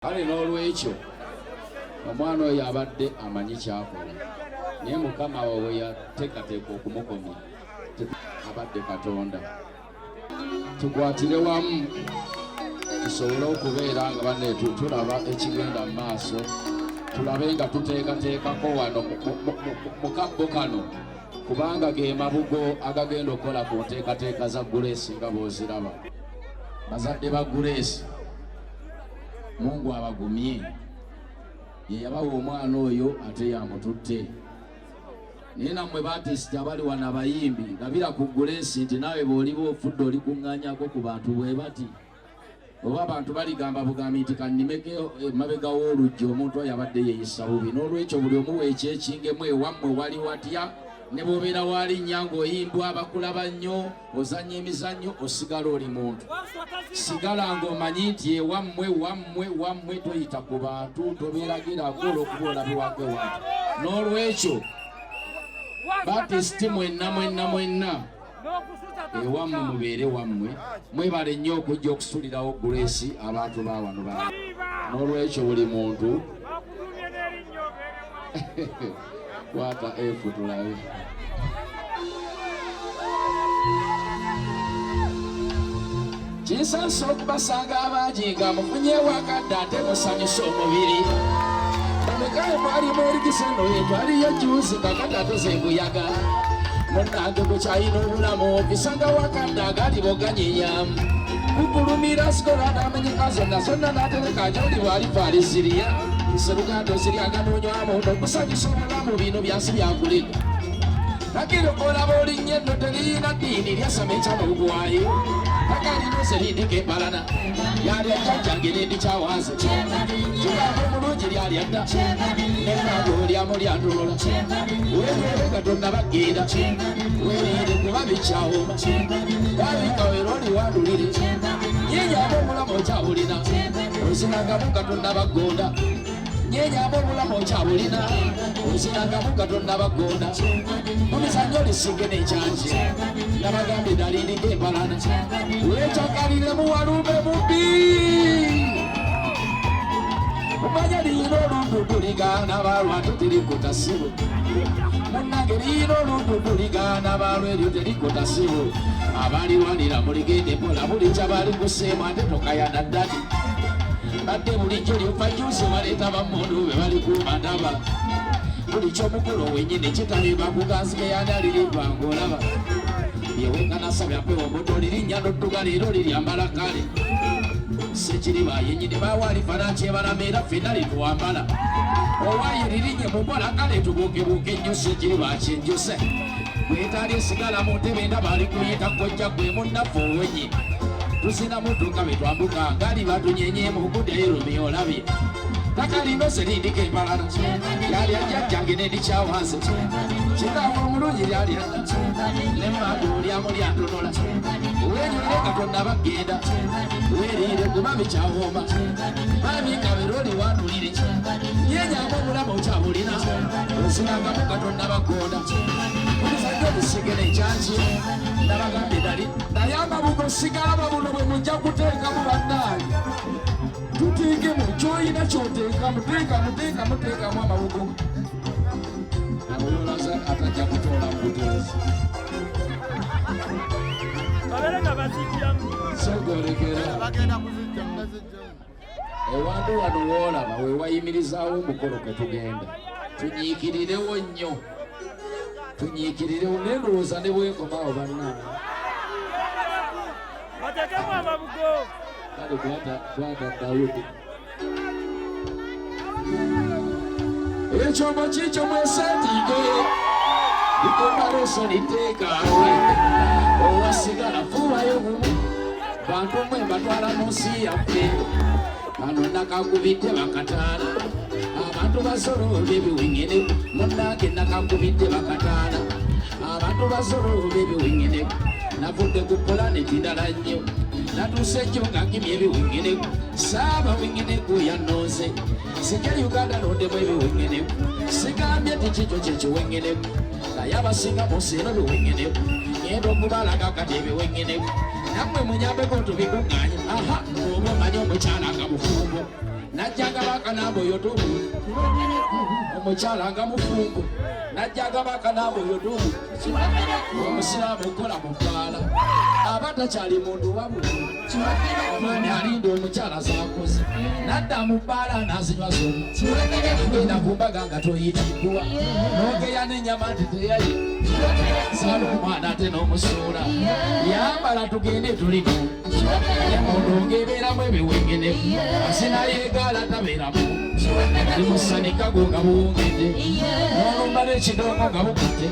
Kale n'olwekyo omwana oyo abadde amanyi kyakola, naye Mukama we we yateekateeka okumukomya abadde Katonda. Tukwatire wamu tusobole okubeera nga banne tulaba ekigenda mu maaso, tulabe nga tuteekateekako wano mu kabbo kano, kubanga ge mabugo agagenda okukola ku nteekateeka za Grace nga bw'oziraba. Bazadde ba Grace, Mungu abagumye, ye yabawa omwana oyo ate yamututte. Naye nammwe batisiti abali wano abayimbi, labira ku Grace nti naawe bw'oliba ofudde olikuŋŋaanyako ku bantu bwe bati, oba abantu baligamba bugambi nti kannimeko emabega w'oluggi, omuntu oyo abadde yeeyisa bubi. N'olwekyo buli omu weekyekingemu ewammwe wali watya, ne bw'obeera walinnya ng'oyimbwa abakulaba nnyo, ozannya emizannyo, osigala oli muntu. Sigala ng'omanyi nti ewammwe wammwe wammwe, toyita ku bantu, tobeeragirako olw'okuba olabibwako ewantu. N'olwekyo batisiti mwenna mwenna mwenna ewammwe mubeere wammwe. Mwebale nnyo okujja okusulirawo Grace abantu ba wano ba. N'olwekyo buli muntu kwata efu tulabe. Kinsansa okubasanga abangi nga mufunyeewo akadde ate musanyusa omubiri. Bamekayo mwali mwerigisa eno etwaliyo juuzi, kakati ate zembuyaga. Munnange gukyayina obulamu opisanga wakadde agali boganyenyamu kukulumira sikola n'amenyeka zonna zonna n'atereka gyoli bwaliva aliziriya seruganda oziryaga n'onywamu n'okusanyusa obulamu. Bino byansi byakuleka kakiro olaba olinnya enno teriyina ddiini lyasama ekyamawugwayo kakalino serindika empalana yalya jjajjange nendikyawanze kigamba omulungi lyalya dda nenange olyamu lyantolola wenyere nga tonnabagenda weriire kuba bikyawoma babikawera oliwandulire nyenyamu obulamu okyabulina ozinangamu nga tonnabagonda nyenyamu obulamu okyabulina ozinangamu nga tonnabagonda mumizannyo olisinge n'ekyangi nabagambye nalindiko empalana wekyakalire muwalumbe mubbi umanya liyina olundudu ligaana balwatu terikuta sibo munnange liyina olundudu ligaana balwa eryo terikuta sibo abalirwanira muligende mpola buli kyabali kuseemu ate tokayana ddati badde bulijjo lyova juzi baleeta bamundu be balikuuma ndaba buli kyomukolo wenyini kitaliba kuganzike yani aliriva ng'olaba byewekanasa byampewo omuto lirinnya nodduga leero liryambala kale sekiriba yenyini bawaalifa nakyebalama era ffenna litwambala owaye lirinye mukola kale tubuukebuuke nnyo sekiriba kyenjuse gwetaali esigala mu ntebe ndaba ali kuyita kojja gwe munnaffe owenye tuzina mudduka betwambuka ngali batunyenyemu kuddayo rumi olabye takalino serindika empalana lyali ajjajjange nendikyawanze kigambo omulungi lyali nemago olyamu lyantonola wenyulire Katonda bagenda weriire kuba bikyawooma babikabera oliwanulire nyenyamu obulamu okyabulina ozinangamu Katonda bagonda obuzadde obusigere ekyaki nabagambye nali naye amabugo sigalaba buno bwe mujja kuteekamu bannange tuteekemu kyoyina kyoteekamu teekamu teekamu teekamu amabugo ololaza atajja kutoola mubuteezi babeere nga bazijjamu sogolekera bagenda kuzijjamu bazijjamu ewantu wano woolaba we wayimirizaawo omukolo kwe tugenda tunyiikirirewo nnyo tunyiikirirewo naye ndowooza ne bwenkomaawo bannange bateekemu amabugo kale kwata kwata Dawudi ekyombo kikyo mwesetinge bikombalesoniteeka owasigala fuwayo gumu bantu mwe mbatwala mu nsi yaffe kano nakakubidde bakataana abantu basolo bebiwingene munnange nakakubidde bakataana abantu basolo bebiwingene navudde ku pulaneti ndala nnyo natuuse jjo nga nkimye ebiwingene saaba wingeneku yannonze sijja Uganda nondemu ebiwingeneku sigambye nti kikyo kyekiwingeneku naye abasinga mu nsi eno biwingeneku ngenda okubalaga kati ebiwingeneku nammwe munyambeko tubikuŋŋaanye aha oba omanyi omukyala nga mufumbo. Najjanga bakanamba oyo tubu omukyala nga mufumbo. Najjanga bakanamba oyo tubu omusiraamu okola mu bbaala aba takyali muntu wabulu. Omwami alinda omukyala zakoze nadda mu bbaala n'azinywa zonna. Genda ku mbaga nga toyitiddwa n'ogeya n'ennyama nti teyayi zaala omwana ate n'omusuula yambala tugende tuliku emundu ng'ebeeramu ebiwengenefu asina yeegaala tabeeramu ndi musanika go nga buwungedde n'olumba n'ekidongo nga bukutte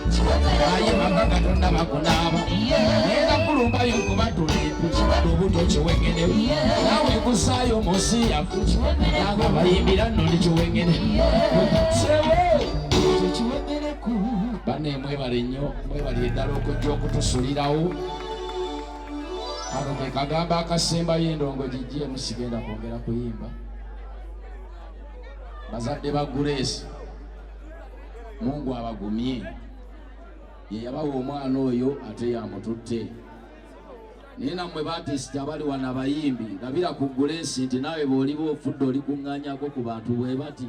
aye maka Katonda bakunaaba ngenda kulumbayo kuba tulimpi obuto kiwengenefu naawe nkusaayo mu nsi yaffe nange abayimbira nno ndi kiwengenefu sebo banne mwebale nnyo mwebalire ddala okujja okutusulirawo. Kano ke kagambo akasembayo endongo giggyemu sigenda kwongera kuyimba. Bazadde ba Grace, Mungu abagumye, ye yabawa omwana oyo ate yamututte. Naye nammwe batisiti abali wano abayimbi, labira ku Grace nti naawe bw'oliba ofudde olikuŋŋaanyako ku bantu bwe bati.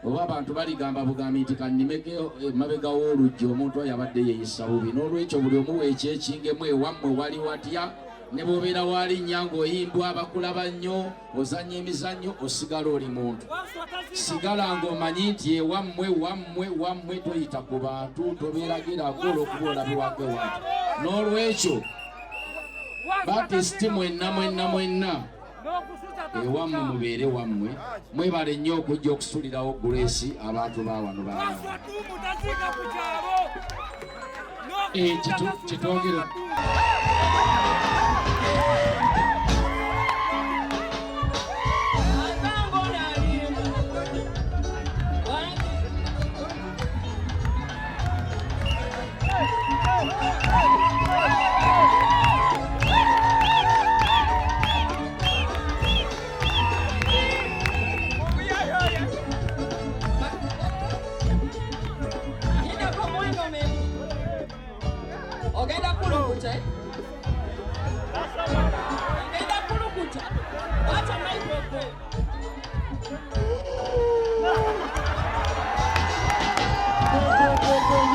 Oba abantu baligamba bugambi nti kannimeko emabega w'oluggi omuntu oyo abadde yeeyisa bubi. N'olwekyo buli omu weekyekingemu ewammwe wali watya, ne bw'obeera walinnya ng'oyimbwa abakulaba nnyo, ozannya emizannyo, osigala oli muntu. Sigala ng'omanyi nti ewammwe wammwe wammwe toyita ku bantu, tobeeragirako olw'okuba olabibwako ewantu. N'olwekyo batisiti mwenna mwenna mwenna ewammwe mubeere wammwe. Mwebale nnyo okujja okusulirawo Grace abantu ba wano ba. Kitwongere. Ogenda kulukuta, eh? Ogenda kulukuta. Wacha microphone.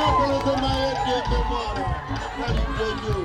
Empologoma yedda mwana kalidde nnyo.